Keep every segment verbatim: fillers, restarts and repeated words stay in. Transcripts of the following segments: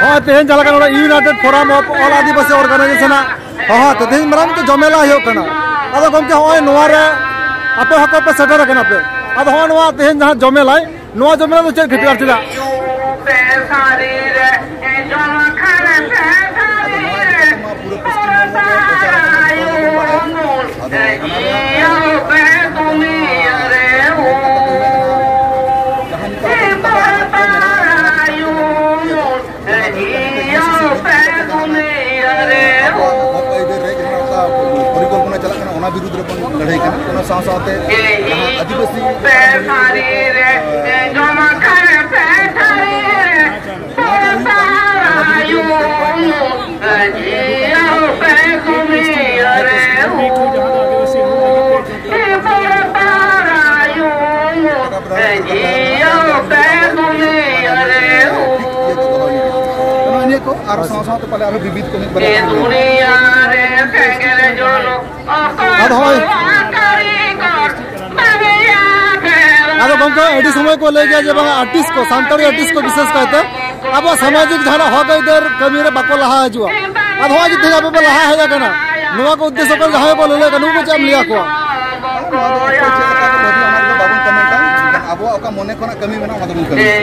ᱱᱚᱜᱼᱚᱭ ᱛᱮᱦᱮᱧ ᱡᱟᱦᱟᱸ ᱞᱮᱠᱟ ᱱᱚᱰᱮ United Forum of All Adivasi Organization ᱟᱜ ᱦᱚᱦᱚ ᱛᱮ ᱛᱮᱦᱮᱧ ᱢᱟᱨᱟᱝ ᱢᱤᱫᱴᱮᱱ ᱡᱚᱢᱮᱞᱟ ᱦᱩᱭᱩᱜ ᱠᱟᱱᱟ᱾ ᱟᱫᱚ ᱜᱚᱢᱠᱮ, ᱱᱚᱜᱼᱚᱭ ᱱᱚᱣᱟ ᱨᱮ ᱟᱯᱮ ᱦᱚᱸᱠᱚ ᱯᱮ ᱥᱮᱴᱮᱨ ᱟᱠᱟᱱᱟ ᱯᱮ᱾ ᱟᱫᱚ ᱱᱚᱜᱼᱚᱭ ᱱᱚᱣᱟ ᱛᱮᱦᱮᱧ ᱡᱟᱦᱟᱸ ᱡᱚᱢᱮᱞᱟᱭ, ᱱᱚᱣᱟ ᱡᱚᱢᱮᱞᱟ ᱫᱚ ᱪᱮᱫ ᱠᱷᱟᱹᱛᱤᱨ ᱟᱨ ᱪᱮᱫᱟᱜ? ᱯᱚᱨᱤᱠᱚᱞᱯᱚᱱᱟ ᱪᱟᱞᱟᱜ ᱠᱟᱱᱟ, ᱚᱱᱟ ᱵᱤᱨᱩᱫᱽ ᱨᱮᱵᱚᱱ ᱞᱟᱹᱲᱦᱟᱹᱭ ᱠᱟᱱᱟ᱾ ᱚᱱᱟ ᱥᱟᱶ ᱥᱟᱶᱛᱮ ᱡᱟᱦᱟᱸ ᱟᱹᱫᱤᱵᱟᱹᱥᱤ ᱱᱚᱜᱼᱚ ᱱᱤᱭᱟᱹ ᱠᱚ ᱟᱨ ᱥᱟᱶ ᱥᱟᱶᱛᱮ ᱯᱟᱞᱮ ᱟᱨᱦᱚᱸ ᱵᱤᱵᱤᱫ ᱠᱚ ᱢᱤᱫ ᱵᱟᱨᱭᱟ ᱛᱟᱦᱮᱱ ᱜᱮᱭᱟ᱾ ᱟᱫᱚ ᱦᱳᱭ, ᱟᱫᱚ ᱜᱚᱢᱠᱮ, ᱟᱹᱰᱤ ᱥᱚᱢᱚᱭ ᱠᱚ ᱞᱟᱹᱭ ᱜᱮᱭᱟ ᱡᱮ ᱵᱟᱝᱟ, ᱟᱨᱴᱤᱥᱴ ᱠᱚ, ᱥᱟᱱᱛᱟᱲᱤ ᱟᱨᱴᱤᱥᱴ ᱠᱚ ᱵᱤᱥᱮᱥ ᱠᱟᱭᱛᱮ ᱟᱵᱚ ᱥᱟᱢᱟᱡᱤᱠ ᱡᱟᱦᱟᱱᱟᱜ ᱦᱚᱠ ᱟᱹᱭᱫᱟᱹᱨ ᱠᱟᱹᱢᱤ ᱨᱮ ᱵᱟᱠᱚ ᱞᱟᱦᱟ ᱦᱤᱡᱩᱜᱼᱟ᱾ ᱟᱫᱚ ᱦᱚᱸᱜᱼᱚᱭ ᱡᱮ ᱛᱮᱦᱮᱧ ᱟᱯᱮ ᱯᱮ ᱞᱟᱦᱟ ᱦᱮᱡ ᱟᱠᱟᱱᱟ, ᱱᱚᱣᱟ ᱠᱚ ᱩᱫᱽᱫᱮᱥᱥᱚ ᱠᱚᱨᱮ ᱡᱟᱦᱟᱸᱭ ᱠᱚ ᱞᱟᱹᱞᱟᱹᱭ ᱠᱟᱱᱟ, ᱩᱱᱠᱩ ᱪᱮᱫ ᱮᱢ ᱞᱟᱹᱭ ᱟᱠᱚᱣᱟ? ᱱᱚᱣᱟ ᱫᱚ ᱚᱠᱚᱭ ᱪᱮᱫ ᱞᱮᱠᱟ ᱠᱚ ᱵᱷᱟᱹᱵᱤᱭᱟ, ᱚᱱᱟ ᱨᱮᱫᱚ ᱵᱟᱵᱚᱱ ᱠᱚᱢᱮᱱᱴᱟ᱾ ᱟᱵᱚᱣᱟᱜ ᱚᱠᱟ ᱢᱚᱱᱮ ᱠᱷᱚᱱᱟᱜ ᱠᱟᱹᱢᱤ ᱢᱮᱱᱟᱜᱼᱟ, ᱚᱱᱟ ᱫᱚᱵᱚᱱ ᱠᱟᱹᱢᱤᱭᱟ᱾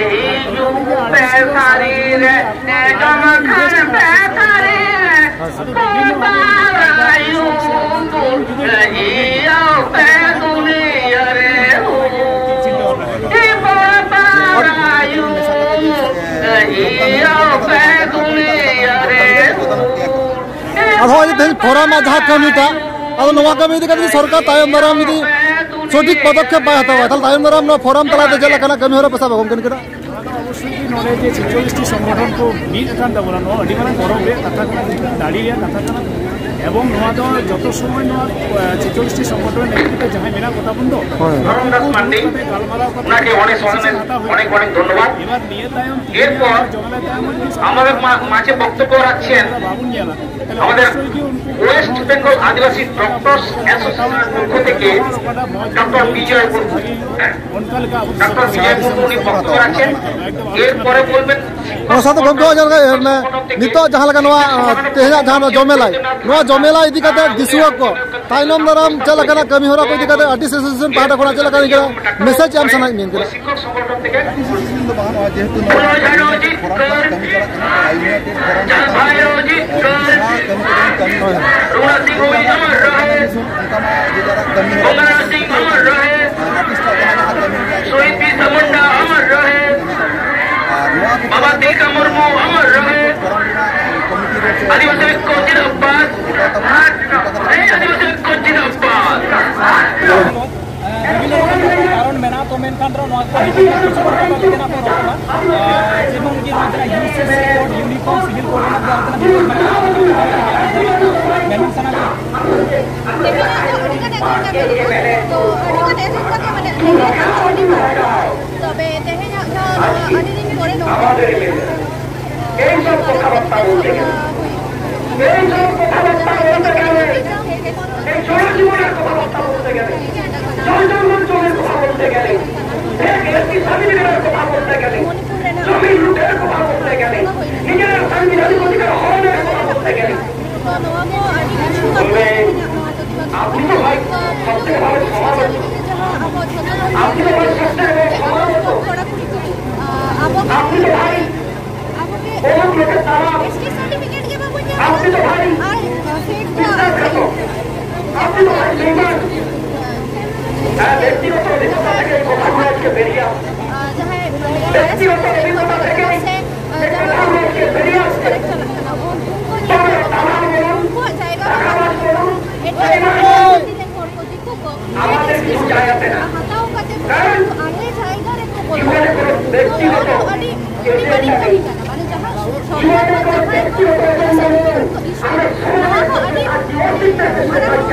ᱟᱫᱚ ᱦᱚᱸᱜᱼᱚᱭ ᱡᱮ ᱛᱮᱦᱮᱧ ᱯᱷᱳᱨᱟᱢ ᱟᱜ ᱡᱟᱦᱟᱸ ᱠᱟᱹᱢᱤᱴᱟᱜ, ᱟᱫᱚ ᱱᱚᱣᱟ ᱠᱟᱹᱢᱤ ᱤᱫᱤ ᱠᱟᱛᱮ ᱡᱩᱫᱤ ᱥᱚᱨᱠᱟᱨ ᱛᱟᱭᱚᱢ ᱫᱟᱨᱟᱢ ᱡᱩᱫᱤ ᱥᱚᱴᱷᱤᱠ ᱯᱚᱫᱚᱠᱷᱮᱯ ᱵᱟᱭ ᱦᱟᱛᱟᱣᱟ, ᱛᱟᱦᱚᱞᱮ ᱛᱟᱭᱚᱢ ᱫᱟᱨᱟᱢ ᱱᱚᱣᱟ ᱯᱷᱳᱨᱟᱢ ᱛᱟᱞᱟᱛᱮ ᱪᱮᱫ ᱞᱮᱠᱟᱱᱟᱜ ᱠᱟᱹᱢᱤ ᱦᱚᱨᱟ ᱯᱮ ᱥᱟᱵᱟ ᱜᱚᱢᱠᱮ ᱱᱤᱝᱠᱟᱹᱱᱟᱜ? ᱱᱚᱣᱟ ᱫᱚ ᱚᱵᱚᱥᱥᱳᱭ ᱜᱮ ᱱᱚᱰᱮ ᱡᱮ ᱪᱷᱮᱪᱪᱚᱞᱞᱤᱥ ᱴᱤ ᱥᱚᱝᱜᱚᱴᱷᱚᱱ ᱠᱚ ᱢᱤᱫ ᱟᱠᱟᱱ ᱛᱟᱵᱚᱱᱟ, ᱱᱚᱣᱟ ᱟᱹᱰᱤ ᱢᱟᱨᱟᱝ ᱜᱚᱨᱚᱵᱽ ᱨᱮᱭᱟᱜ ᱠᱟᱛᱷᱟ ᱠᱟᱱᱟ, ᱫᱟᱲᱮ ᱨᱮᱭᱟᱜ ᱠᱟᱛᱷᱟ ᱠᱟᱱᱟ᱾ ᱮᱵᱚᱝ ᱱᱚᱣᱟ ᱫᱚ ᱡᱚᱛᱚ ᱥᱚᱢᱚᱭ ᱱᱚᱣᱟ, ᱮ, ᱪᱷᱮᱪᱪᱚᱞᱞᱤᱥ ᱴᱤ ᱥᱚᱝᱜᱚᱴᱷᱚᱱ ᱨᱮ ᱱᱮᱛᱨᱤᱛᱵ ᱡᱟᱦᱟᱸᱭ ᱢᱮᱱᱟᱜ ᱠᱚᱛᱟ ᱵᱚᱱ ᱫᱚ, ᱦᱳᱭ᱾ ᱩᱱᱠᱩ ᱠᱚ ᱠᱟᱛᱮ ᱜᱟᱞᱢᱟᱨᱟᱣ ᱠᱟᱛᱮ ᱚᱱᱟᱜᱮ ᱚᱱᱮ ᱰᱤᱥᱤᱥᱚᱱ ᱦᱟᱛᱟᱣ ᱦᱩᱭᱩᱜᱼᱟ᱾ ᱚᱱᱮᱠ ᱚᱱᱮᱠ ᱫᱷᱚᱱᱭᱚᱵᱟᱫ। এবার নিয়ে তাই এরপর আমাদের মা-, মাঝে বক্তব্য রাখছেন আমাদের ওয়েস্ট বেঙ্গল আদিবাসী ডক্টরস অ্যাসোসিয়েশনের পক্ষ থেকে ডক্টর বিজয় মুর্মু। ডক্টর বিজয় মুর্মু উনি বক্তব্য রাখছেন। এরপরে বলবেন ᱚᱱᱟ ᱥᱟᱶᱛᱮ ᱜᱚᱢᱠᱮ ᱦᱚᱸ ᱡᱟᱦᱟᱸ ᱞᱮᱠᱟ, ᱮ, ᱢᱟᱱᱮ, ᱱᱤᱛᱚᱜ ᱡᱟᱦᱟᱸ ᱞᱮᱠᱟ ᱱᱚᱣᱟ, ᱮ, ᱛᱮᱦᱮᱧᱟᱜ ᱡᱟᱦᱟᱸ ᱱᱚᱣᱟ ᱡᱚᱢᱮᱞᱟᱭ, ᱱᱚᱣᱟ ᱡᱚᱢᱮᱞᱟᱭ ᱤᱫᱤ ᱠᱟᱛᱮ ᱫᱤᱥᱩᱣᱟᱹ ᱠᱚ ᱛᱟᱭᱱᱚᱢ ᱫᱟᱨᱟᱢ ᱪᱮᱫ ᱞᱮᱠᱟᱱᱟᱜ ᱠᱟᱹᱢᱤ ᱦᱚᱨᱟ ᱠᱚ ᱤᱫᱤ ᱠᱟᱛᱮ ᱟᱨᱴᱤᱥᱴ ᱮᱥᱳᱥᱤᱭᱮᱥᱚᱱ ᱯᱟᱦᱴᱟ ᱠᱷᱚᱱᱟᱜ ᱪᱮᱫ ᱞᱮᱠᱟ ᱢᱮᱥᱮᱡᱽ ᱮᱢ ᱥᱟᱱᱟᱭᱮᱫ ᱢᱮᱭᱟ ᱩᱱᱠᱤᱱᱟᱜ? ᱟᱨᱴᱤᱥᱴ ᱮᱥᱳᱥᱤᱭᱮᱥᱚᱱ ᱫᱚ ᱵᱟᱝ, ᱱᱚᱣᱟ ᱡᱮᱦᱮᱛᱩ ᱱᱚᱣᱟ ᱯᱷᱳᱨᱟᱢ ᱠᱟᱹᱢᱤ ᱪᱟᱞᱟᱜ ᱠᱟᱱᱟ, ᱛᱚ ᱟᱭ ᱤᱭᱩᱱᱟᱭᱴᱮᱰ ᱯᱷᱳᱨᱟᱢ ᱪᱮᱛᱟᱱ ᱨᱮ, ᱮ, ᱡᱟᱦᱟᱸ ᱠᱟᱹᱢᱤ ᱠᱚᱫᱚ ᱵᱚᱱ ᱠᱟᱹᱢᱤ ᱠᱟᱱᱟ, ᱚᱱᱠᱟ ᱢᱟ ᱡᱮ ᱡᱟᱨᱟᱜ ᱠᱟᱹᱢᱤ ᱦᱚᱨᱟ ᱢᱮᱱᱟᱜᱼᱟ, ᱟᱨᱴᱤᱥᱴ ᱟᱜ ᱡᱟᱦᱟᱸ ᱡᱟᱦᱟᱸ ᱠᱟᱹᱢᱤ ᱢᱮᱱᱟᱜᱼᱟ, ᱟᱨ ᱱᱚᱣᱟ ᱠᱚ ᱵᱟᱵᱟ ᱛᱤᱞᱠᱟ ᱢᱩᱨᱢᱩ ᱚᱢᱚᱨ ᱨᱚᱦᱮ᱾ ᱯᱷᱳᱨᱟᱢ ᱨᱮᱱᱟᱜ ᱠᱚᱢᱤᱴᱤ ᱨᱮ ᱥᱮ ᱟᱹᱫᱤᱵᱟᱹᱥᱤ ᱠᱚ ᱡᱤᱱᱫᱟᱵᱟᱫ᱾ ᱟᱹᱫᱤᱵᱟᱹᱥᱤ ᱠᱚ ᱡᱤᱱᱫᱟᱵᱟᱫ᱾ ᱵᱤᱵᱷᱤᱱᱱᱚ ᱨᱚᱠᱚᱢ ᱠᱟᱨᱚᱱ ᱢᱮᱱᱟᱜᱼᱟ, ᱛᱚ ᱢᱮᱱᱠᱷᱟᱱ ᱨᱮᱦᱚᱸ ᱱᱚᱣᱟ ᱠᱚ ᱤᱫᱤ ᱠᱟᱛᱮ ᱠᱤᱪᱷᱩ ᱜᱟᱱ ᱠᱟᱛᱷᱟ ᱞᱟᱹᱭ ᱨᱮᱱᱟᱜ ᱵᱚᱱ ᱨᱚᱲ ᱠᱟᱱᱟ᱾ ᱟᱨ ᱡᱮᱢᱚᱱ ᱜᱮ ᱱᱚᱣᱟ ᱡᱟᱦᱟᱸ ᱤᱭᱩ ᱥᱤ ᱥᱤ ᱠᱳᱰ, ᱭᱩᱱᱤᱯᱷᱚᱨᱢ ᱥᱤᱵᱤᱞ ᱠᱳᱰ ᱨᱮᱱᱟᱜ ᱡᱟᱦᱟᱸ ᱛᱤᱱᱟᱹᱜ ᱵᱤᱵᱷᱤᱱᱱᱚ ᱢᱮᱱ ᱥᱟᱱᱟ ᱠᱟᱱᱟ᱾ ᱛᱮᱦᱮᱧᱟᱜ ᱫᱚ ᱟᱹᱰᱤ ᱜᱟᱱ agenda ᱢᱮᱱᱟᱜᱼᱟ, ᱛᱚ ᱟᱹᱰᱤ ᱜᱟᱱ agenda ᱜᱮ ᱢᱟᱱᱮ ᱞᱟᱹᱭ ᱞᱮᱠᱷᱟᱱ ᱟᱹᱰᱤ ᱢᱟᱨᱟᱝ᱾ ᱛᱚᱵᱮ ᱛᱮᱦᱮᱧᱟᱜ ᱡᱟᱦᱟᱸ ᱱᱚᱣᱟ ᱟᱹᱰᱤ ᱫᱤᱱ ᱯᱚᱨᱮ ᱱᱚᱣᱟ এই সব কথাবার্তা বলতে গেলে, এই সব কথাবার্তা বলতে গেলে, এই জনজীবনের কথাবার্তা বলতে গেলে, জয় জগন্নাথ চন্দ্রের কথা বলতে গেলে, এক একটি স্বাধীনতার কথা বলতে গেলে, জমির লুটের কথা বলতে গেলে, নিজের সাংবিধানিক অধিকার হরণের কথা বলতে গেলে, আপনি তো ভাই সবচেয়ে ভালো সমালোচক। আপনি তো ভাই সবচেয়ে ভালো সমালোচক। আপনি তো ভাই ᱟᱵᱚ ᱜᱮ ᱚᱱᱟ ᱞᱮᱠᱟ ᱛᱟᱲᱟᱢ᱾ ᱮᱥ ᱴᱤ ᱥᱟᱨᱴᱤᱯᱷᱤᱠᱮᱴ ᱜᱮ ᱵᱟᱵᱚᱱ ᱧᱟᱢ ᱟᱠᱟᱫᱟ᱾ ᱟᱨ ᱥᱮᱴ ᱫᱚ ᱟᱵᱚ ᱜᱮ᱾ ᱦᱮᱸ, ᱵᱮᱠᱛᱤᱜᱚᱛᱚ ᱚᱵᱷᱤᱜᱽᱜᱚᱛᱟ ᱛᱷᱮᱠᱮ ᱡᱟᱦᱟᱸᱭ ᱢᱟᱱᱮ ᱵᱮᱠᱛᱤᱜᱚᱛᱚ ᱚᱵᱷᱤᱜᱽᱜᱚᱛᱟ ᱛᱷᱮᱠᱮ ᱥᱮ, ᱡᱟᱦᱟᱸᱭ ᱠᱚ ᱠᱚᱨᱮ ᱪᱟᱞᱟᱜ ᱠᱟᱱᱟ, ᱩᱱᱠᱩ ᱠᱚ ᱩᱱᱠᱩᱣᱟᱜ ᱡᱟᱭᱜᱟ ᱨᱮ ᱮᱴᱟᱜ ᱦᱚᱲ ᱠᱚ ᱫᱤᱠᱩ ᱠᱚ ᱦᱟᱛᱟᱣ ᱠᱟᱛᱮ ᱠᱚ ᱟᱞᱮ ᱡᱟᱭᱜᱟ ᱨᱮᱠᱚ ᱵᱚᱞᱚ᱾ ᱱᱚᱣᱟ ᱫᱚ ᱟᱹᱰᱤ, ᱟᱹᱰᱤ ᱵᱟᱹᱲᱤᱡ ᱠᱟᱹᱢᱤ ᱠᱟᱱᱟ᱾ ᱢᱟᱱᱮ ᱡᱟᱦᱟᱸ ᱥᱚᱢᱟᱡᱽ ᱨᱮ ᱡᱟᱦᱟᱸᱭ ᱠᱚ ᱥᱟᱱᱛᱟᱲ ᱠᱚ ᱤᱥᱩ, ᱱᱚᱣᱟ ᱦᱚᱸ ᱟᱹᱰᱤ ᱢᱟᱨᱟᱝ ᱢᱩᱥᱠᱤᱞ,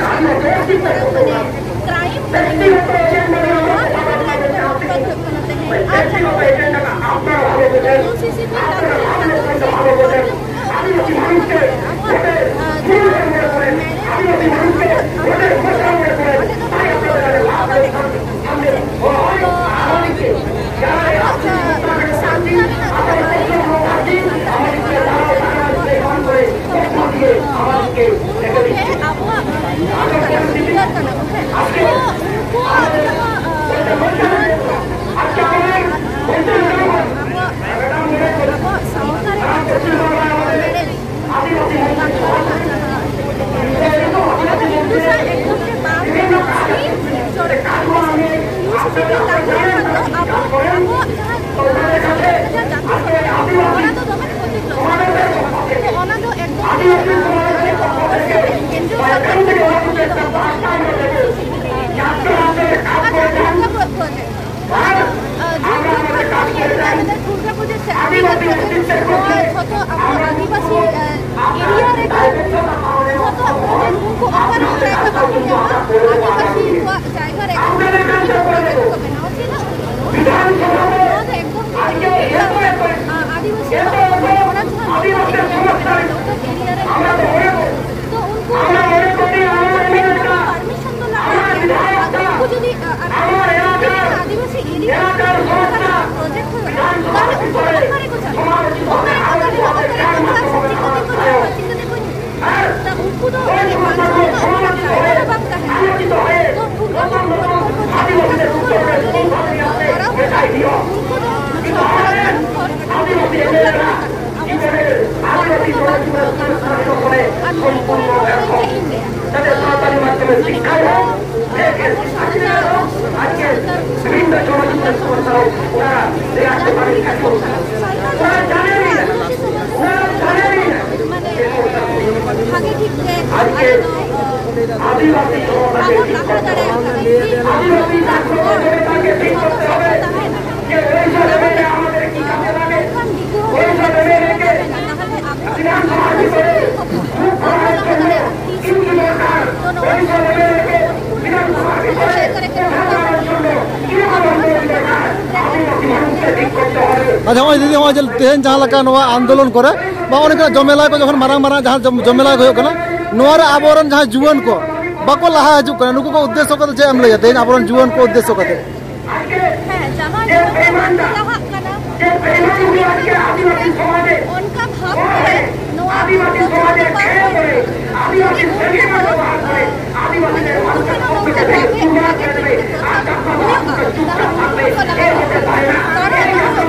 ᱟᱹᱰᱤ ᱢᱟᱨᱟᱝ ᱢᱟᱱᱮ ᱠᱨᱟᱭᱤᱢ ᱠᱟᱱᱟ᱾ ᱱᱚᱣᱟ ᱠᱚ ᱵᱚᱫᱚᱞ ᱞᱟᱹᱜᱤᱫ ᱛᱮ ᱱᱚᱝᱠᱟ ᱦᱩᱭᱩᱜ ᱠᱟᱱᱟ ᱛᱮᱦᱮᱧ᱾ ᱟᱨ ᱡᱟᱦᱟᱸ ᱤᱭᱩ ᱥᱤ ᱥᱤ ᱵᱤᱞ ᱞᱟᱹᱜᱤᱫ ᱛᱮ ᱟᱵᱚ ᱡᱮ ᱟᱵᱚᱣᱟᱜ, ᱟᱸ, ᱡᱟᱦᱟᱸ ᱢᱮᱱᱮᱫ ᱠᱟᱱᱟ, ᱟᱵᱚ, ᱟᱵᱚ ᱫᱚ ᱵᱟᱵᱚᱱ ᱵᱟᱲᱟᱭᱟ᱾ ᱛᱚ, ᱟᱵᱚ ᱥᱟᱱᱛᱟᱲ ᱨᱮᱱᱟᱜ ᱡᱟᱦᱟᱸ ᱟᱹᱨᱤ, ᱟᱵᱚ ᱥᱟᱱᱛᱟᱲ ᱨᱮᱱᱟᱜ ᱡᱟᱦᱟᱸ ᱟᱹᱨᱤ, ᱢᱮᱨᱮᱡᱽ ᱵᱟᱯᱞᱟ ᱨᱮᱱᱟᱜ ᱡᱟᱦᱟᱸ ᱚᱱᱟ ᱫᱚ ᱦᱤᱱᱫᱩ ᱥᱟᱶ ᱮᱠᱫᱚᱢ ᱜᱮ ᱵᱟᱝ ᱥᱟᱹᱦᱤ ᱪᱚᱲᱮ᱾ ᱦᱤᱱᱫᱩ ᱥᱟᱶ ᱞᱟᱹᱜᱤᱫ ᱠᱷᱟᱱ ᱫᱚ ᱟᱵᱚ, ᱟᱵᱚᱣᱟᱜ ᱡᱟᱦᱟᱸ ᱥᱟᱱᱛᱟᱲ ᱡᱟᱦᱟᱸ ᱡᱟᱹᱛᱤ ᱥᱚᱢᱟᱡᱽ, ᱚᱱᱟ ᱫᱚ ᱫᱚᱢᱮ ᱠᱷᱚᱛᱤᱜᱨᱚᱥᱛᱚ᱾ ᱛᱚ ᱚᱱᱟ ᱫᱚ ᱮᱠᱫᱚᱢ ᱜᱮ, ᱟᱸ, ᱮᱱ ᱡᱤ ᱳ ᱥᱟᱨᱴᱤᱯᱷᱤᱠᱮᱴ ᱫᱚ ᱚᱱᱟ ᱫᱚ ᱫᱚᱢᱮ ᱠᱷᱚᱛᱤᱜᱨᱚᱥᱛᱚ᱾ ᱟᱪᱪᱷᱟ, ᱱᱚᱝᱠᱟ ᱯᱨᱚ-, ᱯᱨᱚᱡᱮᱠᱴ ᱟᱫᱚ, ᱟᱸ, ᱡᱩᱜᱽ ᱡᱩᱜᱽ ᱠᱷᱚᱱ ᱧᱮᱞ ᱤᱫᱤᱭᱮᱫᱟ, ᱢᱮᱱᱫᱚ ᱫᱩᱨᱜᱟ ᱯᱩᱡᱟᱹ ᱥᱮ ᱟᱹᱰᱤ ᱠᱤᱪᱷᱩ ᱱᱚᱣᱟ ᱡᱷᱚᱛᱚ ᱟᱵᱚ ᱟᱹᱫᱤᱵᱟᱹᱥᱤ, ᱟᱸ, ᱮᱨᱤᱭᱟ ᱨᱮᱫᱚ ᱡᱷᱚᱛᱚ ᱯᱨᱚᱡᱮᱠᱴ ᱩᱱᱠᱩ ᱚᱠᱟ ᱨᱮᱦᱚᱸ ᱡᱟᱭᱜᱟ ᱵᱟᱠᱚ ᱧᱟᱢᱟ, ᱟᱹᱫᱤᱵᱟᱹᱥᱤ ᱠᱚᱣᱟᱜ ᱡᱟᱭᱜᱟ ᱨᱮ ᱩᱱᱠᱩ ᱯᱨᱚᱡᱮᱠᱴ ᱠᱚ ᱵᱮᱱᱟᱣᱟ᱾ ᱪᱮᱫᱟᱜ? ᱱᱚᱣᱟ ᱫᱚ ᱮᱠᱫᱚᱢ ᱜᱮ ᱟᱹᱫᱤᱵᱟᱹᱥᱤ ᱠᱚᱣᱟᱜ, ᱟᱸ, ᱚᱱᱟ ᱡᱟᱦᱟᱸ ᱫᱩᱨᱜᱟ ᱮᱨᱤᱭᱟ ᱨᱮ ᱢᱮᱱᱟᱜᱼᱟ, ᱡᱷᱚᱛᱚ ᱮᱨᱤᱭᱟ ᱨᱮ ᱢᱮᱱᱟᱜᱼᱟ᱾ ᱛᱚ ᱩᱱᱠᱩ ᱯᱟᱨᱢᱤᱥᱚᱱ ᱫᱚ ᱞᱟᱜᱟᱜ ᱜᱮᱭᱟ᱾ ᱟᱫᱚ ᱩᱱᱠᱩ ᱡᱩᱫᱤ, ᱟ, ᱟᱨ ᱡᱩᱫᱤ ᱟᱹᱫᱤᱵᱟᱹᱥᱤ ᱮᱨᱤᱭᱟ ᱨᱮ ᱚᱱᱠᱟᱱᱟᱜ ᱯᱨᱚᱡᱮᱠᱴ ᱦᱩᱭᱩᱜᱼᱟ, ᱛᱟᱦᱚᱞᱮ ᱩᱱᱠᱩ ᱫᱚ ᱚᱠᱟ ᱨᱮᱠᱚ ᱪᱟᱞᱟᱜᱼᱟ? ᱚᱠᱟ ᱨᱮ ᱚᱠᱟ ᱨᱮᱠᱚ ᱪᱟᱥᱟ? ᱪᱤᱠᱟᱹ ᱛᱮᱠᱚ ᱡᱚᱢᱟ? ᱪᱤᱠᱟᱹ ᱛᱮᱠᱚ ᱧᱩᱭᱟ? ᱛᱚ ᱩᱱᱠᱩ ᱫᱚ ᱢᱟᱱᱮ ᱵᱟᱝᱠᱷᱟᱱ ᱫᱚ ᱟᱠᱚᱣᱟᱜ ᱡᱟᱭᱜᱟ ᱨᱮ ᱵᱟᱝ ᱛᱟᱦᱮᱱᱟ᱾ ᱛᱚ ᱯᱩᱨᱵᱚ ᱯᱚᱨᱤᱠᱚᱞᱯᱚᱱᱟ ᱡᱩᱫᱤ ᱠᱚᱨᱟᱣ ᱦᱩᱭᱩᱜᱼᱟ, ᱩᱱᱠᱩ ᱫᱚ ᱥᱚᱨᱠᱟᱨᱟᱜ ᱛᱚᱨᱚᱯ ᱠᱷᱚᱱ ᱟᱵᱚ ᱥᱟᱱᱛᱟᱲ ᱠᱚ ᱵᱟᱝ ᱠᱚ ᱜᱟᱱᱚᱜᱼᱟ᱾ ᱟᱨ ᱱᱚᱝᱠᱟ ᱫᱚ ᱪᱮᱫ ᱤᱧ ᱞᱟᱹᱭᱟ? ᱟᱵᱚ ᱥᱟᱱᱛᱟᱲ ᱠᱚ ᱥᱟᱱᱛᱟᱲ ᱠᱚ ᱥᱟᱱᱛᱟᱲ ᱠᱚ ᱥᱟᱱᱛᱟᱲ ᱠᱚ ᱢᱟᱱᱮ ᱵᱷᱟᱜᱮ ᱴᱷᱤᱠ ᱛᱮ ᱟᱞᱮ ᱫᱚ ᱵᱟᱵᱚᱱ ᱞᱟᱦᱟ ᱫᱟᱲᱮᱭᱟᱜ ᱠᱟᱱᱟ᱾ ᱡᱩᱫᱤ ᱥᱚᱢᱟᱡᱽ ᱛᱟᱦᱮᱱᱟ, ᱛᱟᱦᱚᱞᱮ ᱚᱱᱠᱟᱱ ᱫᱤᱠᱩ ᱦᱚᱸ ᱢᱮᱱᱟᱜ ᱠᱚᱣᱟ᱾ ᱛᱟᱦᱚᱞᱮ ᱟᱵᱚ ᱟᱹᱫᱤᱵᱟᱹᱥᱤ ᱠᱚ ᱵᱟᱵᱚᱱ ᱞᱟᱦᱟ ᱫᱟᱲᱮᱭᱟᱜᱼᱟ᱾ ᱛᱤᱥ ᱦᱚᱸ ᱛᱚ ᱱᱚᱣᱟ ᱠᱚ ᱡᱟᱭᱜᱟ ᱨᱮᱜᱮ ᱱᱚᱝᱠᱟ ᱟᱵᱚ ᱦᱚᱸ ᱥᱟᱱᱛᱟᱲ ᱠᱚ ᱜᱩᱨᱩᱯ ᱨᱮ ᱟᱪᱪᱷᱟ, ᱱᱚᱜᱼᱚᱭ ᱫᱤᱫᱤ, ᱱᱚᱜᱼᱚᱭ ᱡᱮ ᱛᱮᱦᱮᱧ ᱡᱟᱦᱟᱸ ᱞᱮᱠᱟ ᱱᱚᱣᱟ ᱟᱱᱫᱳᱞᱚᱱ ᱠᱚᱨᱮ ᱵᱟ ᱚᱱᱮ ᱡᱚᱢᱮᱞᱟᱭ ᱠᱚ ᱡᱚᱠᱷᱚᱱ ᱢᱟᱨᱟᱝ ᱢᱟᱨᱟᱝ ᱡᱟᱦᱟᱸ ᱡᱚᱢ-, ᱡᱚᱢᱮᱞᱟᱭ ᱠᱚ ᱦᱩᱭᱩᱜ ᱠᱟᱱᱟ, ᱱᱚᱣᱟ ᱨᱮ ᱟᱵᱚᱨᱮᱱ ᱡᱟᱦᱟᱸᱭ ᱡᱩᱣᱟᱹᱱ ᱠᱚ ᱵᱟᱠᱚ ᱞᱟᱦᱟ ᱦᱤᱡᱩᱜ ᱠᱟᱱᱟ, ᱱᱩᱠᱩ ᱠᱚ ᱩᱫᱽᱫᱮᱥᱥᱚ ᱠᱟᱛᱮ ᱪᱮᱫ ᱮᱢ ᱞᱟᱹᱭᱟ ᱛᱮᱦᱮᱧ ᱟᱵᱚᱨᱮᱱ ᱡᱩᱣᱟᱹᱱ ᱠᱚ ᱩᱫᱽᱫᱮᱥᱥᱚ ᱠᱟᱛᱮ? ᱦᱮᱸ, ᱡᱟᱦᱟᱸ ᱡᱩᱣᱟᱹᱱ ᱠᱚ ᱵᱟᱠᱚ ᱞᱟᱦᱟᱜ ᱠᱟᱱᱟ, ᱚᱱᱠᱟ ᱵᱷᱟᱵᱽ ᱛᱮ ᱱᱚᱣᱟ ᱯᱩᱨᱵᱚ ᱯᱚᱨᱤᱠᱚᱞᱯᱚᱱᱟ ᱵᱟᱝ ᱦᱩᱭᱩᱜ ᱠᱟᱱᱟ᱾ ᱡᱩᱫᱤ ᱩᱱᱠᱩ ᱠᱚ, ᱟᱸ, ᱡᱩᱫᱤ ᱩᱱᱠᱩ ᱠᱚ ᱱᱚᱝᱠᱟ ᱵᱷᱟᱵᱮ ᱵᱷᱟᱜᱮ ᱴᱷᱤᱠ ᱛᱮ ᱯᱨᱚᱪᱟᱨ ᱦᱩᱭᱩᱜᱼᱟ, ᱛᱟᱦᱞᱮ ᱩᱱᱠᱩ ᱠᱚ ᱞᱟᱦᱟ ᱦᱤᱡᱩᱜᱼᱟ᱾ ᱠᱟᱨᱚᱱ ᱚᱱᱟ ᱫᱚ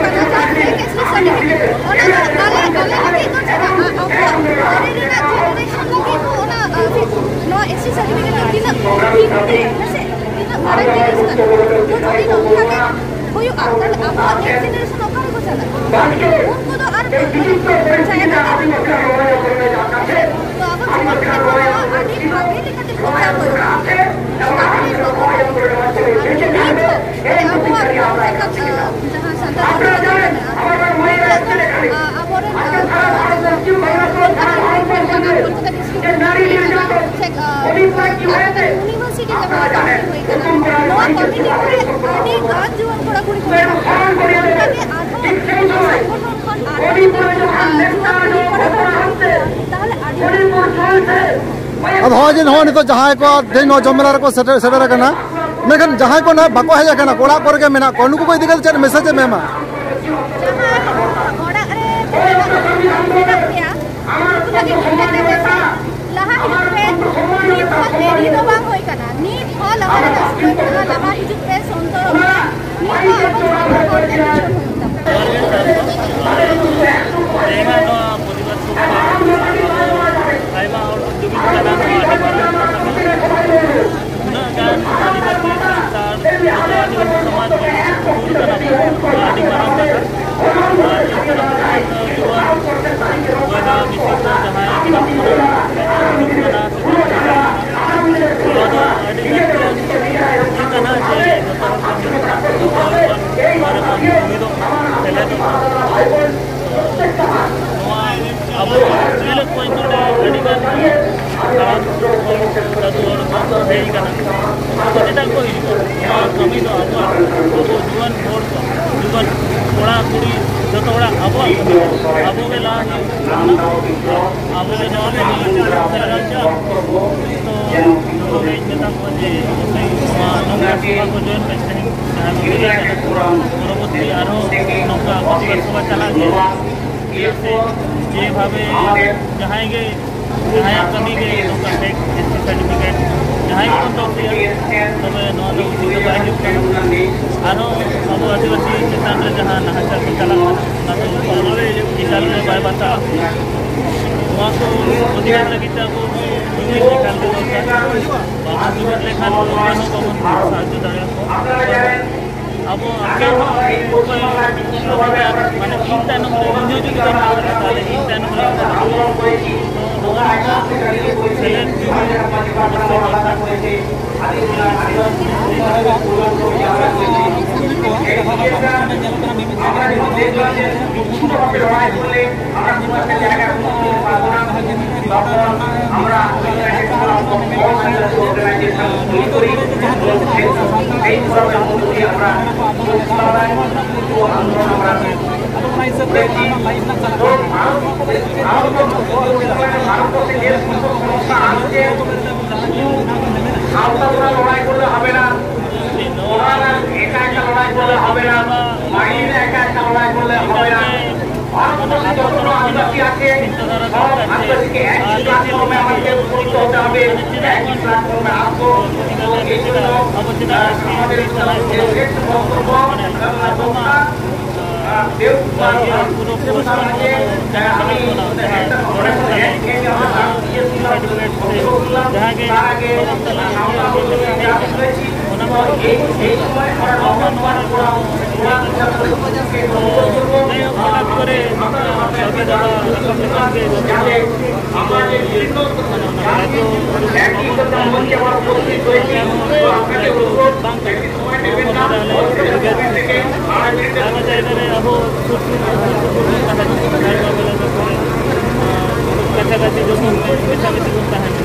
ᱟᱞᱮ, ᱟᱞᱮ ᱮᱥ ᱴᱤ ᱥᱟᱨᱴᱤᱯᱷᱤᱠᱮᱴ ᱫᱚ ᱛᱤᱱᱟᱹᱜ ᱵᱷᱤᱛ ᱜᱮᱭᱟ, ᱦᱮᱸ ᱥᱮ? ᱛᱤᱱᱟᱹᱜ ᱢᱟᱨᱟᱝ ᱡᱤᱱᱤᱥ ᱠᱟᱱᱟ᱾ ᱡᱩᱫᱤ ᱱᱚᱝᱠᱟ ᱜᱮ ᱦᱩᱭᱩᱜᱼᱟ, ᱛᱟᱦᱞᱮ ᱟᱵᱚᱣᱟᱜ ᱱᱮᱠᱥᱴ ᱡᱮᱱᱟᱨᱮᱥᱚᱱ ᱚᱠᱟ ᱨᱮᱠᱚ ᱪᱟᱞᱟᱜᱼᱟ? ᱩᱱᱠᱩ ᱫᱚ ᱟᱨ ᱡᱟᱭᱜᱟ ᱨᱮ ᱵᱟᱠᱚ ᱛᱟᱦᱮᱱᱟ᱾ ᱛᱚ ᱟᱵᱚ ᱡᱩᱣᱟᱹᱱ ᱠᱚ ᱱᱚᱣᱟ ᱟᱹᱰᱤ ᱵᱷᱟᱜᱮ ᱞᱮᱠᱟᱛᱮ ᱵᱩᱡᱷᱟᱹᱣ ᱦᱩᱭᱩᱜᱼᱟ᱾ ᱟᱨ ᱱᱤᱛ ᱦᱚᱸ ᱟᱵᱚᱣᱟᱜ ᱱᱚᱣᱟ ᱥᱟᱱᱛᱟᱲ ᱡᱟᱦᱟᱸ ᱥᱟᱱᱛᱟᱲ ᱠᱚᱢᱤᱴᱤ ᱢᱮᱱᱟᱜᱼᱟ, ᱱᱤᱛᱚᱜ ᱫᱚ, ᱟ, ᱟᱵᱚᱨᱮᱱ, ᱟ, ᱡᱟᱦᱟᱸ ᱠᱚᱞᱠᱟᱛᱟ ᱰᱤᱥᱴᱨᱤᱠᱴ ᱨᱮᱱ ᱦᱩᱭ ᱠᱟᱱᱟ, ᱥᱮ, ᱟ, ᱠᱚᱞᱠᱟᱛᱟ ᱤᱭᱩᱱᱤᱵᱷᱟᱨᱥᱤᱴᱤ ᱡᱟᱦᱟᱸ ᱠᱚᱢᱤᱴᱤ ᱦᱩᱭ ᱠᱟᱱᱟ, ᱱᱚᱣᱟ ᱠᱚᱢᱤᱴᱤ ᱨᱮ ᱟᱹᱰᱤ ᱜᱟᱱ ᱡᱩᱣᱟᱹᱱ ᱠᱚᱲᱟ ᱠᱩᱲᱤ ᱠᱚ ᱢᱮᱱᱟᱜ ᱠᱚᱣᱟ᱾ ᱚᱱᱠᱟᱜᱮ ᱟᱨᱦᱚᱸ ᱥᱚᱝᱜᱚᱴᱷᱚᱱ ᱠᱷᱚᱱ ᱟᱨᱦᱚᱸ ᱛᱤᱱᱟᱹᱜ, ᱟ, ᱡᱩᱣᱟᱹᱱ ᱠᱩᱲᱤ ᱠᱚᱲᱟ ᱠᱚ ᱦᱩᱭ ᱠᱚᱜᱼᱟ, ᱛᱟᱦᱚᱞᱮ ᱟᱹᱰᱤ ᱟᱫᱚ ᱦᱚᱸᱜᱼᱚᱭ ᱡᱮ ᱱᱚᱜᱼᱚᱭ ᱱᱤᱛᱚᱜ ᱡᱟᱦᱟᱸᱭ ᱠᱚ ᱛᱮᱦᱮᱧ ᱱᱚᱣᱟ ᱡᱚᱢ ᱢᱮᱞᱟ ᱨᱮᱠᱚ ᱥᱮᱴᱮᱨ, ᱥᱮᱴᱮᱨ ᱟᱠᱟᱱᱟ, ᱢᱮᱱᱠᱷᱟᱱ ᱡᱟᱦᱟᱸᱭ ᱠᱚ ᱱᱟᱦᱟᱜ ᱵᱟᱠᱚ ᱦᱮᱡ ᱟᱠᱟᱱᱟ, ᱠᱚ ᱚᱲᱟᱜ ᱠᱚᱨᱮ ᱜᱮ ᱢᱮᱱᱟᱜ ᱠᱚᱣᱟ, ᱱᱩᱠᱩ ᱠᱚ ᱤᱫᱤ ᱠᱟᱛᱮ ᱪᱮᱫ ᱢᱮᱥᱮᱡᱽ ᱮᱢ ᱮᱢᱟ? ᱡᱟᱦᱟᱸᱭ ᱚᱲᱟᱜ ᱨᱮ ᱢᱮᱱᱟᱜ ᱯᱮᱭᱟ, ᱩᱱᱠᱩ ᱞᱟᱹᱜᱤᱫ ᱢᱤᱫᱴᱮᱱ ᱢᱮᱥᱮᱡᱽ, ᱞᱟᱦᱟ ᱦᱤᱡᱩᱜ ᱯᱮ, ᱱᱤᱛ ᱦᱚᱸ ᱫᱮᱨᱤ ᱫᱚ ᱵᱟᱝ ᱦᱩᱭ ᱠᱟᱱᱟ, ᱱᱤᱛ ᱦᱚᱸ ᱞᱟᱦᱟ ᱨᱮᱱᱟᱜ ᱥᱚᱢᱚᱭ ᱢᱮᱱᱟᱜᱼᱟ, ᱞᱟᱦᱟ ᱦᱤᱡᱩᱜ ᱯᱮ, ᱥᱚᱱᱛᱚᱨᱚᱜ ᱯᱮ, ᱱᱤᱛ ᱦᱚᱸ ᱟᱵᱚ ᱡᱩᱣᱟᱹᱱ ᱦᱚᱲ ᱛᱮ ᱢᱤᱫ ᱦᱩᱭᱩᱜ ᱛᱟᱵᱚᱱᱟ᱾ ᱛᱮᱦᱮᱧᱟᱜ ᱱᱚᱣᱟ ᱯᱨᱚᱛᱤᱵᱟᱫ ᱥᱚᱵᱷᱟ ᱨᱮ ᱟᱭᱢᱟ ᱦᱚᱲ ᱠᱚ ᱡᱩᱢᱤᱫ ᱠᱟᱱᱟ, ᱱᱚᱣᱟ ᱟᱹᱰᱤ ᱢᱟᱨᱟᱝ ᱠᱟᱛᱷᱟ ᱠᱟᱱᱟ᱾ ᱩᱱᱟᱹᱜ ᱜᱟᱱ ᱟᱹᱫᱤᱵᱟᱹᱥᱤ ᱥᱟᱱᱛᱟᱲ, ᱡᱚᱛᱚ ᱟᱹᱫᱤᱵᱟᱹᱥᱤ ᱥᱚᱢᱟᱡᱽ ᱨᱮ ᱦᱩᱭ ᱠᱟᱱᱟ, ᱱᱚᱣᱟ ᱟᱹᱰᱤ ᱢᱟᱨᱟᱝ ᱠᱟᱛᱷᱟ᱾ ᱟᱨ ᱡᱚᱛᱚ ᱡᱩᱣᱟᱹᱱ ᱵᱚᱭᱦᱟ ᱢᱤᱥᱤ ᱠᱚ ᱡᱟᱦᱟᱸᱭ ᱢᱮᱱᱟᱜ ᱵᱚᱱᱟ, ᱦᱤᱡᱩᱜ ᱠᱟᱱᱟ ᱥᱮ ᱵᱚᱱ ᱦᱤᱡᱩᱜ ᱠᱟᱱᱟ, ᱱᱚᱣᱟ ᱫᱚ ᱟᱹᱰᱤ ᱞᱟᱹᱠᱛᱤᱭᱟᱱ ᱤᱭᱟᱹ ᱠᱟᱱᱟ ᱡᱮ ᱡᱚᱛᱚ ᱦᱚᱲ ᱠᱚ ᱢᱤᱫ ᱠᱟᱛᱮ ᱡᱚᱛᱚ ᱦᱚᱲ ᱵᱚᱱ ᱱᱚᱣᱟ ᱨᱮᱵᱚᱱ ᱡᱩᱢᱤᱫᱚᱜ ᱢᱟ, ᱥᱮᱞᱮᱫᱚᱜ ᱢᱟ᱾ ᱱᱚᱣᱟ ᱟᱵᱚ ᱧᱮᱞᱮᱫ ᱠᱚᱣᱟᱧ ᱱᱚᱰᱮ ᱟᱹᱰᱤ ᱜᱟᱱ ᱦᱟᱲᱟᱢ ᱦᱚᱲ, ᱫᱟᱫᱩ ᱦᱚᱲ ᱠᱚ ᱦᱮᱡ ᱟᱠᱟᱱᱟ᱾ ᱩᱱᱠᱩ ᱫᱚ ᱪᱮᱫᱟᱜ ᱠᱚ ᱦᱤᱡᱩᱜᱼᱟ? ᱱᱚᱣᱟ ᱠᱟᱹᱢᱤ ᱫᱚ ᱟᱵᱚᱣᱟᱜ, ᱟᱵᱚ ᱡᱩᱣᱟᱹᱱ ᱦᱚᱲ ᱠᱚ, ᱡᱩᱣᱟᱹᱱ ᱠᱚᱲᱟ ᱠᱩᱲᱤ, ᱡᱚᱛᱚ ᱦᱚᱲᱟᱜ ᱟᱵᱚᱣᱟᱜ ᱠᱟᱹᱢᱤ ᱠᱟᱱᱟ᱾ ᱟᱵᱚ ᱜᱮ ᱞᱟᱦᱟ ᱦᱩᱭᱩᱜ ᱛᱟᱵᱚᱱᱟ᱾ ᱟᱵᱚ ᱜᱮ ᱱᱚᱣᱟ ᱠᱟᱹᱢᱤ ᱪᱟᱞᱟᱣ ᱦᱚᱪᱚ ᱟᱵᱚᱱ᱾ ᱛᱚ ᱡᱚᱛᱚ ᱜᱮᱧ ᱢᱮᱛᱟ ᱠᱚᱣᱟ ᱡᱮ ᱱᱚᱣᱟ ᱱᱚᱝᱠᱟ ᱥᱚᱵᱷᱟ ᱠᱚ ᱡᱚᱭᱮᱱ ᱯᱮ, ᱛᱮᱦᱮᱧ ᱡᱟᱦᱟᱸ ᱠᱚ ᱞᱟᱹᱭ ᱠᱟᱱᱟ, ᱯᱚᱨᱚᱵᱚᱨᱛᱤ ᱟᱨᱦᱚᱸ ᱱᱚᱝᱠᱟ ᱯᱨᱚᱛᱤᱵᱟᱫ ᱥᱚᱵᱷᱟ ᱪᱟᱞᱟᱜ ᱜᱮᱭᱟ᱾ ᱪᱮᱫᱟᱜ ᱥᱮ ᱡᱮᱵᱷᱟᱵᱮ ᱡᱟᱦᱟᱸᱭ ᱜᱮ, ᱡᱟᱦᱟᱸᱭᱟᱜ ᱠᱟᱹᱢᱤ ᱜᱮ ᱱᱚᱝᱠᱟ ᱯᱷᱮᱠ ᱮᱥ ᱴᱤ ᱥᱟᱨᱴᱤᱯᱷᱤᱠᱮᱴ ᱡᱟᱦᱟᱸᱭ ᱜᱮᱵᱚᱱ ᱛᱚᱞ ᱠᱮᱜᱼᱟ, ᱛᱚᱵᱮ ᱱᱚᱣᱟ ᱫᱚ ᱩᱪᱤᱛ ᱫᱚ ᱵᱟᱭ ᱦᱩᱭᱩᱜ ᱠᱟᱱᱟ᱾ ᱟᱨᱦᱚᱸ ᱟᱵᱚ ᱟᱹᱫᱤᱵᱟᱹᱥᱤ ᱪᱮᱛᱟᱱ ᱨᱮ ᱡᱟᱦᱟᱸ ᱱᱟᱦᱟᱪᱟᱨ ᱠᱚ ᱪᱟᱞᱟᱜ ᱠᱟᱱᱟ, ᱚᱱᱟ ᱫᱚ ᱮᱠᱟᱞ ᱜᱮ ᱵᱟᱭ ᱵᱟᱛᱟᱣᱟ᱾ ᱱᱚᱣᱟ ᱠᱚ ᱯᱨᱚᱛᱤᱵᱟᱫ ᱞᱟᱹᱜᱤᱫ ᱛᱮ ᱟᱵᱚ ᱮᱠᱟᱞ ᱜᱮ ᱫᱚᱨᱠᱟᱨ᱾ ᱵᱟᱵᱚᱱ ᱡᱩᱢᱤᱫ ᱞᱮᱠᱷᱟᱱ ᱚᱠᱚᱭ ᱦᱚᱸ ᱵᱟᱵᱚᱱ ᱥᱟᱦᱟᱡᱽᱡᱚ ᱫᱟᱲᱮᱭᱟᱠᱚᱣᱟ᱾ ᱟᱵᱚ ᱟᱯᱮ ᱦᱚᱸ ᱚᱠᱚᱭ ᱢᱟᱱᱮ ᱤᱧ ᱛᱟᱭᱱᱚᱢ ᱨᱮ, ᱤᱧ ᱦᱚᱸ ᱡᱩᱫᱤ ᱵᱟᱹᱧ ᱛᱟᱦᱮᱸ ᱫᱟᱲᱮᱭᱟᱜᱼᱟ, ᱛᱟᱦᱚᱞᱮ ᱤᱧ ᱛᱟᱭᱱᱚᱢ ᱨᱮ ᱚᱠᱚᱭ ᱛᱟᱦᱮᱸ ᱫᱟᱲᱮᱭᱟᱜᱼᱟ? ᱛᱚ ᱱᱚᱣᱟ ᱨᱮᱱᱟᱜ ᱥᱮᱞᱮᱫ ᱡᱩᱢᱤᱫ ᱚᱵᱚᱥᱥᱳᱭ ᱫᱚᱨᱠᱟᱨ᱾ ᱟᱫᱚ ᱚᱱᱟ ᱦᱤᱥᱟᱹᱵ ᱛᱮ ᱚᱱᱟ ᱨᱮᱱᱟᱜ ᱞᱟᱭᱤᱱ ᱨᱮᱱᱟᱜ ᱪᱟᱞᱟᱜ ᱠᱟᱱᱟ᱾ ᱥᱟᱶᱛᱟ ᱨᱮᱱᱟᱜ ᱞᱟᱲᱟᱭ ᱠᱚᱨᱞᱮ ᱦᱟᱵᱮᱱᱟ, ᱚᱱᱟ ᱨᱮᱱᱟᱜ ᱮᱠᱟ ᱮᱠᱟ ᱞᱟᱲᱟᱭ ᱠᱚᱨᱞᱮ ᱦᱟᱵᱮᱱᱟ, ᱢᱟᱹᱭᱤ ᱨᱮ ᱮᱠᱟ ᱮᱠᱟ ᱞᱟᱲᱟᱭ ᱠᱚᱨᱞᱮ ᱦᱟᱵᱮᱱᱟ᱾ ᱵᱷᱟᱨᱚᱛ ᱵᱚᱨᱥ ᱡᱚᱛᱚ ᱟᱹᱫᱤᱵᱟᱹᱥᱤ ᱟᱥᱮ ᱦᱚᱲ ᱟᱹᱫᱤᱵᱟᱹᱥᱤ ᱜᱮ ᱮᱠ platform ᱨᱮ ᱟᱵᱚ ᱡᱚᱛᱚ ᱦᱚᱲ ᱟᱵᱚ ᱮᱠ platform ᱨᱮ ᱟᱵᱚ ᱟᱵᱚ ᱪᱮᱫᱟᱜ ᱟᱥᱠᱮ ᱪᱟᱞᱟᱜ ᱠᱟᱱᱟ? ᱟᱵᱚ ᱢᱟ ᱯᱩᱨᱟᱹ ᱯᱩᱨᱩᱥ ᱠᱟᱱ ᱛᱟᱵᱚᱱᱟ, ᱡᱟᱦᱟᱸ ᱪᱟᱞᱟᱜ ᱠᱟᱱᱟ, ᱡᱟᱦᱟᱸ ᱜᱚᱲᱚ ᱥᱟᱞᱟᱜ ᱡᱟᱦᱟᱸ ᱜᱮ ᱚᱱᱟ ᱢᱟ ᱱᱚᱣᱟ ᱞᱟᱹᱭ ᱦᱚᱸ ᱚᱱᱟ ᱠᱚᱨᱮ ᱱᱚᱝᱠᱟ ᱫᱟᱹᱵᱤ ᱫᱟᱵᱟ ᱨᱟᱠᱟᱵ ᱞᱮᱠᱷᱟᱱ ᱜᱮ ᱡᱚᱛᱚ ᱦᱚᱲ ᱢᱟᱱᱮ ᱚᱱᱟ ᱨᱟᱡᱽᱡᱚ ᱵᱟᱵᱚᱱ ᱥᱚᱨᱠᱟᱨ ᱦᱚᱸ ᱵᱟᱝ ᱠᱟᱱᱟ᱾ ᱱᱚᱣᱟ ᱠᱚᱨᱮ ᱟᱞᱮ ᱟᱭᱢᱟ ᱡᱟᱭᱜᱟ ᱨᱮ ᱟᱵᱚ ᱥᱩᱨ ᱥᱩᱨ ᱥᱩᱨ ᱥᱩᱯᱩᱨ ᱵᱚᱱ ᱛᱟᱦᱮᱱᱟ, ᱡᱷᱟᱲᱜᱨᱟᱢ ᱮᱞᱟᱠᱟ ᱠᱚᱨᱮ, ᱟᱨ ᱠᱟᱪᱷᱟ ᱠᱟᱪᱷᱤ ᱡᱚᱛᱚ ᱢᱮᱥᱟ ᱢᱮᱥᱟ ᱵᱚᱱ ᱛᱟᱦᱮᱱᱟ᱾